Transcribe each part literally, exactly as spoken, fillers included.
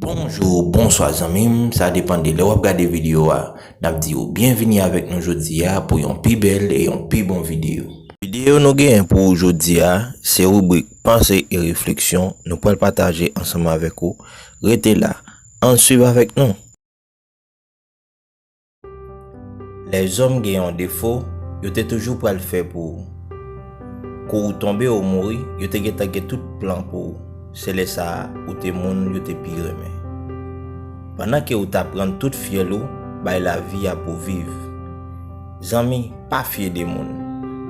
Bonjou, bonswa zanmi m, sa depann de lè w ap gade videyo a. N ap di w byenvini avèk nou jodi a pou yon pi bèl e yon pi bon videyo. Videyo nou genyen pou ou jodi a, se ribrik Panse e refleksyon nou pral pataje ansanm avèk ou. Rete la, ann swiv avèk nou. Lèzòm gen yon defo, yo te toujou pral fè pou ou. Kou ou tonbe ou mouri, yo te gentan gen tout plan pou ou. Se lè sa a, ou te moun yo te pi renmen. Pandan ke ou t ap rann tout fyèl ou bay lavi a pou viv. Zanmi, pa fye de moun.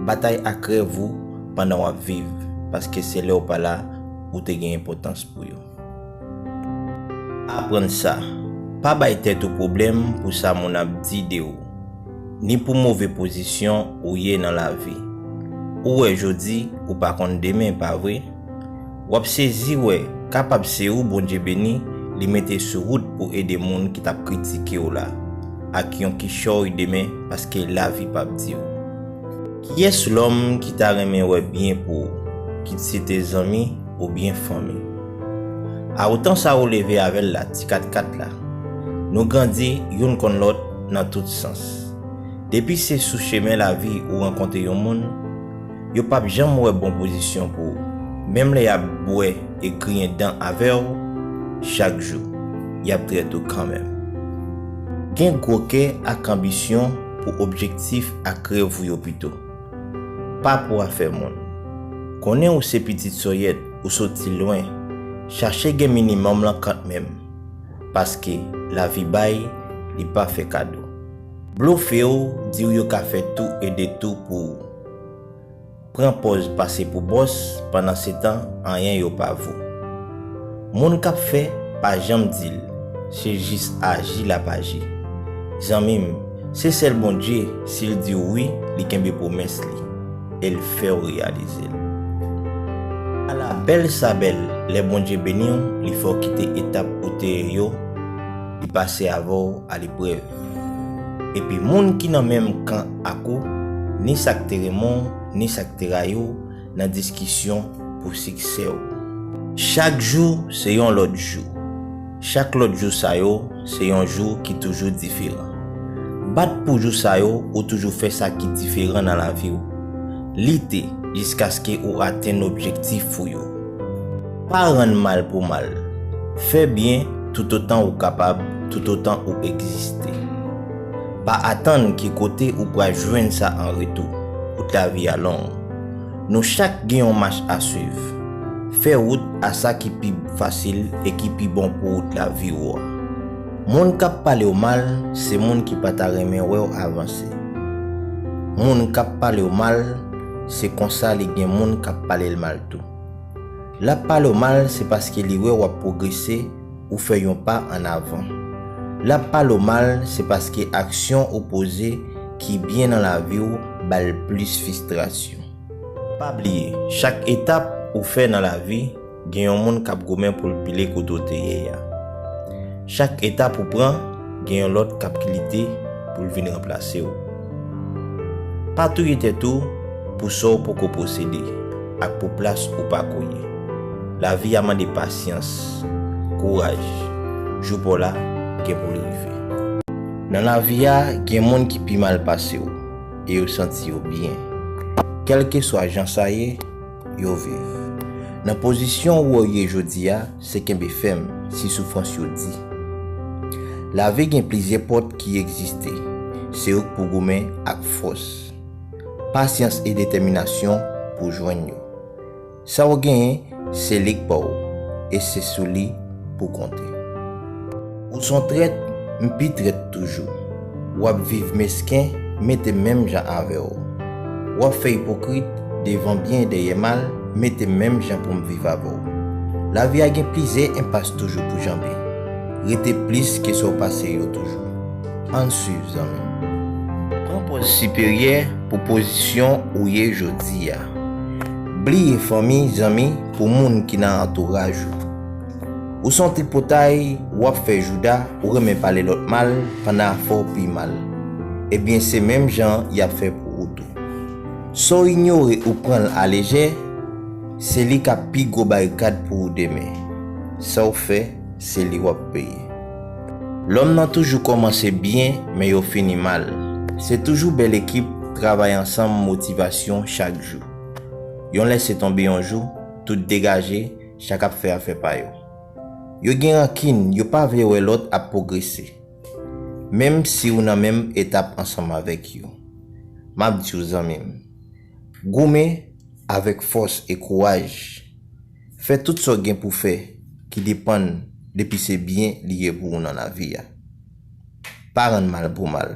Batay ak rèv ou pandan w ap viv, paske se lè w pa la, ou te gen enpòtans pou yo. Aprann sa. Pa bay tèt ou pwoblèm pou sa moun ap di de ou, ni pou move pozisyon ou ye nan lavi. Ou wè jodi, ou pa konn demen, pa vre? W ap sezi wè, kapab se ou Bondye beni, li mete sou wout pou ede moun ki t ap kritike w la, ak yon kichòy demen, paske lavi p ap di w. Kiyès lòm ki ta renmen wè byen pou ou, kit se te zanmi oubyen fanmi? A otan sa ou leve avè l la, ti kat kat la. Nou grandi youn konn lòt nan tout sans. Depi se sou chemen lavi ou rankontre yon moun, yo p ap janm wè bon pozisyon pou ou. Menm lè y ap bwè e griyen dan avè w chak jou, y ap trèt ou kanmenm. Gen gwo kè ak anbisyon pou objektif ak rèv ou yo pito. Pa pou afè moun. Konnen ou se pitit sòyèt, ou soti lwen. Chache gen minimòm lan kantmenm. Paske lavi bay, li pa fè kado. Blofe w, di w yo ka fè tou e de tou pou ou. Pran pòz pase pou bòs, pandansetan, anyen yo pa vo. Moun k ap fè, pa janm di l, se jis aji l ap aji. Zanmi m, se sèl Bondye, si l di w wi, li kenbe pwomès li, e l fè w reyalize l. Ala bèl sa bèl, lè Bondye beni w, li fè w kite etap ou te ye yo, li pase avè w aleprèv. Epi moun ki nan menm kan ak ou, ni sa k te renmen w, ni sa k te rayi w, nan diskisyon pou siksè w. Chak jou se yon lòt jou. Chak lòt jou sa yo se yon jou ki toujou diferan. Bat pou jou sa yo ou toujou fè sa ki diferan nan lavi w. Lite jiskaske ou atenn objektif ou yo. Pa rann mal pou mal. Fè byen toutotan ou kapab, toutotan ou egziste. Pa atann ki kote ou pral jwenn sa an retou. Wout lavi a long. Nou chak gen yon mach a swiv. Fè wout a sa ki pi fasil e ki pi bon pou wout lavi ou a. Moun k ap pale w mal, se moun ki pa ta renmen wè w avanse. Moun k ap pale w mal, se konsa li gen moun k ap pale l mal tou. L ap pale w mal, se paske li wè w ap pwogrese, ou fè yon pa ann avan. L ap pale w mal, se paske aksyon ou poze ki byen nan lavi w ba l plis fristrasyon. Pa bliye, chak etap ou fè nan lavi, gen yon moun k ap goumen pou l pile kote w te ye a. Chak etap ou pran, gen yon lòt k ap lite pou l vin ranplase w. Pa touye tèt ou pou sa w poko posede ak pou plas ou pako ye. Lavi a mande pasyans, kouraj. Jou pa w la gen pou l rive. Nan lavi a, gen moun ki pi mal pase w e yo santi yo byen. Kèlkeswa jan sa ye, yo viv. Nan pozisyon ou ye jodi a, se kenbe fèm si soufrans yo di. Lavi gen plizyè pòt ki egziste, se ou k pou goumen ak fòs, pasyans e detèminasyon pou jwenn yo. Sa w genyen, se li k ba w, e se sou li pou konte. Ou s on trèt, m pi trèt toujou. W ap viv mesken, mete m menm jan avè w. W ap fè ipokrit, devan byen e dèyè mal, mete m menm jan pou m viv avè w. Lavi a gen plizyè enpas toujou pou janbe. Rete plis ke sa w pase yo toujou. Ann swiv, zanmi. Pran pòz siperyè pou pozisyon ou ye jodi a. Bliye fanmi, zanmi, pou moun ki nan antouraj ou. Ou s on tripotay, w ap fè jouda, ou renmen pale lòt mal, pandan afè w pi mal. Ebyen, se menm jan y ap fè pou ou tou. Sa w inyore ou pran l alejè, se li k ap pi gwo barikad pou ou demen. Sa w fè, se li w ap peye. Lòm nan toujou kòmanse byen, men yo fini mal. Se toujou bèl ekip, travay ansanm, motivasyon chak jou. Yon lèse tonbe yon jou, tout degaje, chak ap fè afè pa yo. Yo gen rankin, yo pa vle wè lòt ap pwogrese. Menm si w nan menm etap ansanm avèk yo. M ap di w zanmi m, goumen avèk fòs e kouraj. Fè tout sa w gen pou fè ki depann depi se byen li ye pou w nan lavi a. Pa rann mal pou mal.